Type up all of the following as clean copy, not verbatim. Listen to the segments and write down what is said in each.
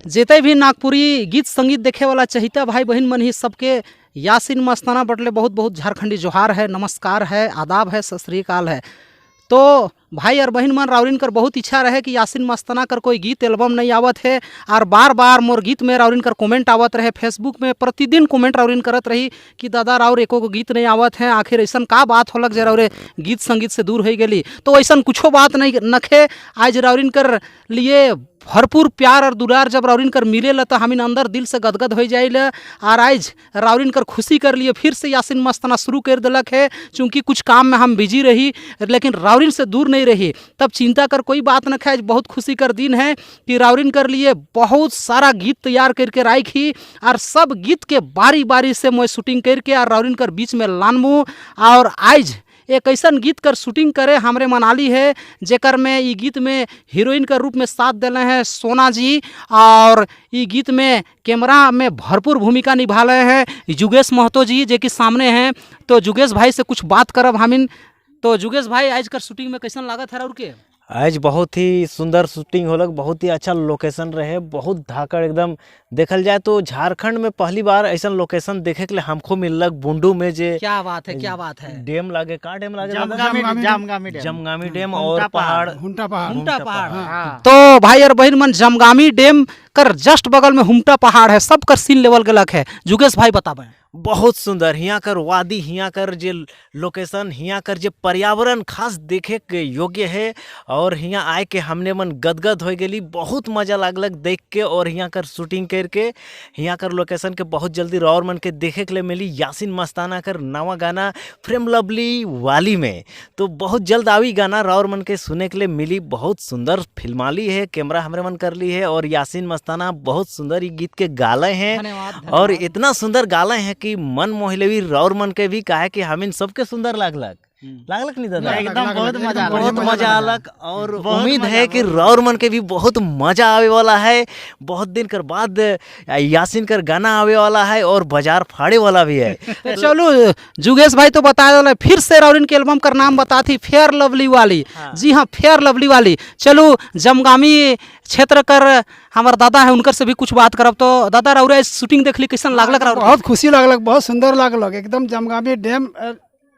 जेते भी नागपुरी गीत संगीत देखे वाला चहिता भाई बहन मन ही सबके यासीन मस्ताना बटले बहुत बहुत झारखंडी जोहार है, नमस्कार है, आदाब है, सत श्री अकाल है। तो भाई और बहन मन राउरिन कर बहुत इच्छा रहे कि यासीन मस्ताना कर कोई गीत एल्बम नहीं आवत है और बार बार मोर गीत में राउरिन कर कमेंट आवत रहे। फेसबुक में प्रतिदिन कमेंट राउरिन करत रही कि दादा, राउर एको गो गीत नहीं आवत है, आखिर ऐसा का बात होलक जे राउरे गीत संगीत से दूर हो गई? तो ऐसा कुछो बात नहीं नखे। आज राउरिन कर लिए भरपूर प्यार और दुलार जब राउरिन कर मिले ला तो हमिन अंदर दिल से गदगद हो जाइल। और आज राउरिन कर खुशी कर लिए फिर से यासीन मस्ताना शुरू कर दिलक है। चूँकि कुछ काम में हम बिजी रही, लेकिन राउरिन से दूर नहीं रही। तब चिंता कर कोई बात न है। बहुत खुशी कर दिन है कि राउरिन कर लिए बहुत सारा गीत तैयार करके राखी और सब गीत के बारी बारी से मैं शूटिंग करके और राउरिन कर बीच में लानमू। और आज एक ऐसा गीत कर शूटिंग करे हमरे मनाली है, जेकर में ई गीत में हीरोइन के रूप में साथ दिले हैं सोना जी और ई गीत में कैमरा में भरपूर भूमिका निभा रहे हैं जुगेश महतो जी, जे कि सामने हैं। तो जुगेश भाई से कुछ बात करब हमिन। तो जुगेश भाई, आज कर शूटिंग में कैसन लागत है और के? आज बहुत ही सुंदर शूटिंग होलक, बहुत ही अच्छा लोकेशन रहे, बहुत धाकड़ एकदम। देखल जाए तो झारखंड में पहली बार ऐसा लोकेशन देखे के लिए हमको मिललक बुंडू में जे क्या बात है, क्या बात है! डैम लागे, का डैम लागे दादा? जामगामी, जामगामी डैम। जमगामी डैम और पहाड़। हुंटा पहाड़। हुमटा पहाड़। तो भाई और बहन मन, जमगामी डैम कर जस्ट बगल में हुमटा पहाड़ है, सब कर सीन लेवल गलक है। जुगेश भाई, बताबे। बहुत सुंदर हियाँ कर वादी, हियाँ कर जे लोकेशन, हियाँ कर जे पर्यावरण खास देखे के योग्य है और हियाँ आए के हमने मन गदगद हो गेली। बहुत मजा लागलक देख के और हियाँ कर शूटिंग करके। हियाँ कर लोकेशन के बहुत जल्दी रौर मन के देखे के लिए मिली यासीन मस्ताना कर नवा गाना फ्रेम लवली वाली में। तो बहुत जल्द आवी गाना, रौर मन के सुने के लिए मिली। बहुत सुंदर फिल्माली है, कैमरा हमरे मन कर ली है और यासीन मस्ताना बहुत सुंदर ये गीत के गाले हैं। धन्यवाद। और इतना सुंदर गाले हैं कि मन मोहलेवी रौर मन के भी, काहे कि हमिन सबके सुंदर लागलक। लागलक नहीं दादा? एकदम, बहुत मजा। बहुत मजा आलक और उम्मीद है कि रौर मन के भी बहुत मजा आवे वाला है। बहुत दिन कर बाद यासीन कर गाना आवे वाला है और बाजार फाड़े वाला भी है। तो चलो, जुगेश भाई तो बता दिला। फिर से रौरिन के एल्बम कर नाम बता थी, फेयर लवली वाली। जी हाँ, फेयर लवली वाली। चलो, जमगामी क्षेत्र कर हमार दादा है, उनकर से भी कुछ बात करब। तो दादा, रौरा शूटिंग देखली, कैसन लागलक रौरा? बहुत खुशी लागलक, बहुत सुंदर लागलक एकदम। जमगामी डैम,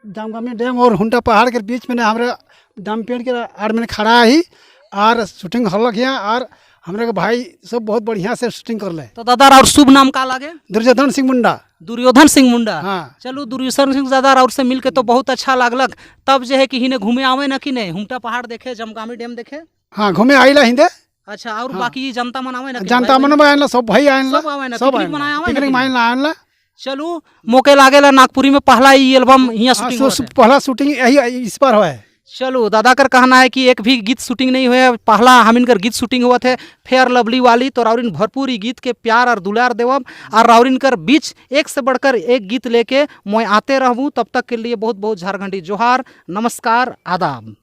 जमगामी डैम और हुंटा पहाड़ के बीच में ना हमरे डैम पेड़ के आड़ में खड़ा ही और शूटिंग होलक यहाँ और हमरे के भाई सब बहुत बढ़िया से शूटिंग कर ले। तो दादा, और शुभ नाम का लागे? दुर्योधन सिंह मुंडा। दुर्योधन सिंह मुंडा। हाँ। चलो दुर्योधन सिंह दादा, और से मिल के तो बहुत अच्छा लागलक। तब जे है कि हिने घूमे आवे ना कि नहीं, हुमटा पहाड़ देखे, जमगामी डैम देखे? हाँ, घूमे आइला हिंदे। अच्छा, और बाकी जनता मनावे ना कि जनता भाई मन आयल, सब भाई आयल। सब आवे ना? सब। पिकनिक मनाए आवे ना पिकनिक कि? मनाए आयल। चलू, मौके लागेला नागपुरी में पहला ई एल्बम यहाँ शूटिंग होत है। पहला शूटिंग यही इस बार हुआ है। चलो, दादा कर कहना है कि एक भी गीत शूटिंग नहीं हुआ है, पहला हमिन कर गीत शूटिंग हुआ थे फेयर लवली वाली। तो राउरिन भरपूर ई गीत के प्यार और दुलार देवब और राउरिन कर बीच एक से बढ़कर एक गीत लेके मैं आते रहूँ। तब तक के लिए बहुत बहुत झारखंडी जोहार, नमस्कार, आदाब।